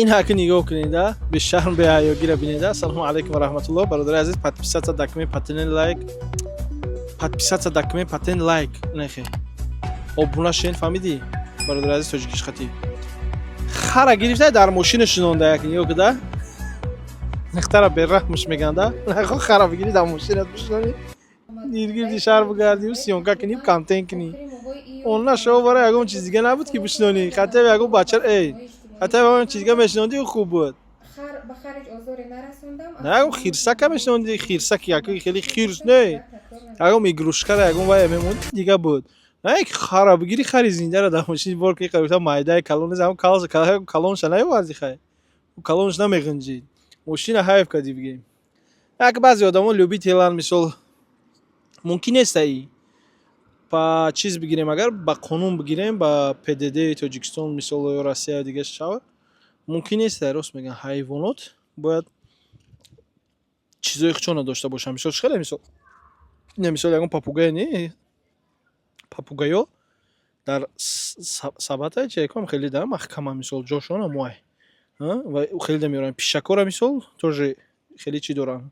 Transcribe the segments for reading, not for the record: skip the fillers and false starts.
Ин ҳаки нигоҳ кунеда, бешарм, беҳаёгира бинеда. Ассалому алайкум ва раҳматуллоҳ, бародари азиз. Подписаться дакме, патен лайк, подписаться дакме, патен лайк, нехе обуна шен. Фаҳмидӣ, бародари азиз? Тоҷикиш хати хара гирифта, дар мошина шинонда. Як нигоҳ куда, нихтара бераҳмш меганда. Нахо хара бигирӣ, дар мошинат бишинонӣ, гиргирди шаҳр бигардӣ, съёмка кунӣ, контент кунӣ. Он нашава, барои ягон чиз дига набуд, ки бишинонӣ. Хотя ягон бача, эй, хотя ягон чиз дига мешинонди, хуб буд. На, ягон хирсака мешинонди, хирсаки яки хеле хирс не, ягон игрушка ра, ягон вая мемонди, дига буд. На як хара бигири, хари зиндара дар мошини бор ки қарибта майдаи калон нест, ҳамон калонша наёварди, хай калонш намеғинҷид, мошина ҳайф кардӣ. Бигирем, як баъзе одамо любитель ан, мисол, мумкин нест аи ба чиз бигирем. Агар ба қонун бигирем, ба ПДД Тоҷикистон, мисол, ё Россия, дига шавад, мумкин нест. Рост мегӯям, ҳайвонот бояд чизои худшона дошта бошанд. Мисол, чӣ хеле, мисол, не, мисол, ягон попугай не, попугай ё дар сабата чи яком хеле да маҳкама, мисол, ҷошона муай ва хеле меоранд. Пишакора, мисол, тоже хеле чӣ доранд,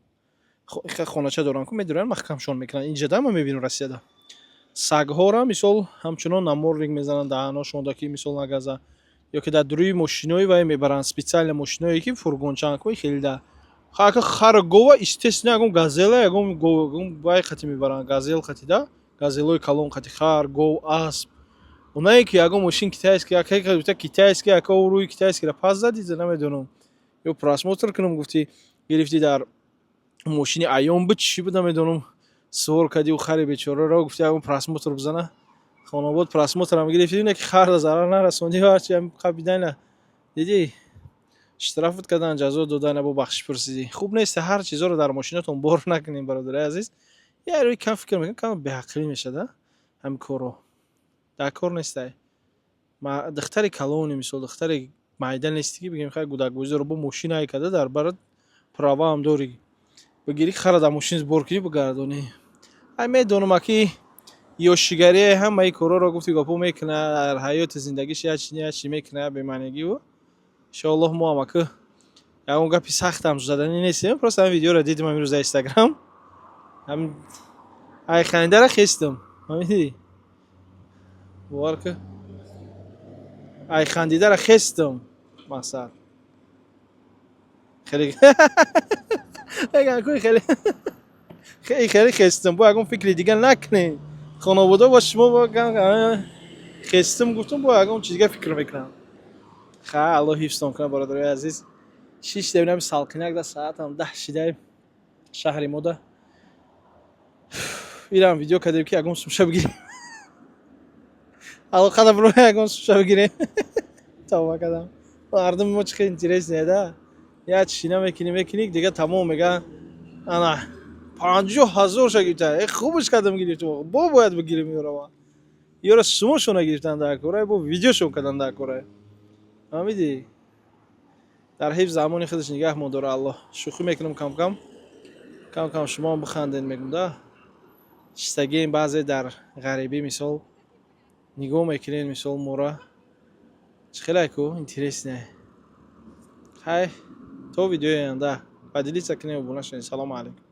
хонача доранд ку, медоранд, маҳкамшон мекунанд. Инҷа ма мебинам, Россияда сагҳора, мисол, ҳамчунон намордник мезананд даҳаношонда, ки, мисол, нагаза, ё ки дар рӯи мошинои вай мебаранд, специально мошиное ки фургончаанд ку, хеле да хака хара, гова, естественно, ягон газела, ягон вай хати мебаранд, газел хати да, газелои калон хати, хар, гов, асп. Онае ки ягон мошин китайский, яка китайский, яка рӯи китайский ра пас задӣ, намедонам, ё просмотр кунам гуфтӣ, гирифтӣ, дар мошини аён буд, чӣ буд, намедонам, сувор кардиу хари бечораро, гуфти ягон просмотр бизана хонобод, просмотр ам гирифтӣ, не ки харда зарар нарасондӣ. Ҳарчи қабидайна дидӣ, штраф ат кардан, ҷазо додан, бо бахшиш пурсидӣ. Хуб нест, ҳар чизоро дар мошинатон бор накунем, бародари азиз. Я рӯи кам фикр мекунам, кам беақлӣ мешада. Ҳамин корро дар кор нестай. Духтари калони, мисол, духтари майда нестӣ, ки бигем, хай, гудакбозиро бо мошинае карда, дар барат права ам дорӣ, бигирӣ, хара дар мошин бор кунӣ, бигардонӣ. Ай, медонам, аки ёшигарие ҳамаи корҳоро, гуфти гапо, мекунад дар ҳаёти зиндагиш, як чи, як чи мекунад бемаънигиву. Иншоаллоҳ, мо ҳам ака ягон гапи сахтам заданӣ нестем, просто ҳамин видеоро дидем имрӯз дар Инстаграм, ай хандара хестам. Фаҳмидӣ? Бовар ка, ай хандидара хестам. Мақсад, хеле хеле хеле хеле хестам. Бо ягон фикри дига накунед, хонавода бо шумо хестам, гуфтам, бо ягон чиз дига фикр мекунам. Ха, Аллоҳ ҳифзтон кунад, бародарои азиз. Шишта бинам, салқинак да, саатам 10 шидаи шаҳри мода. Ирам видео кардем, ки ягон сумша бигирем, алоқада биро, ягон сумша бигирем. Тавба кардам, мардуми мо чӣ хел интересный да. Як чина мекунӣ, мекунӣ, дига тамом, мега, ана 50 000 ша гирифта. Э, хубаш кардам, гирифтам, бо бояд бигирем ёрава. Ёра сумошона гирифтан дар кора, бо видеошон кардан дар кора. Фаҳмидӣ? Дар ҳифз замони худаш нигаҳ модора Аллоҳ. Шӯхӣ мекунам, кам кам, кам кам шумоам бихандед, мегум да. Чистагием, баъзе дар ғарибӣ, мисол, нигоҳ мекунед, мисол, мора чӣ хеле ку интересный. Хай, то видеои оянда, поделиться кунем, обуна шавед. Салому алайкум.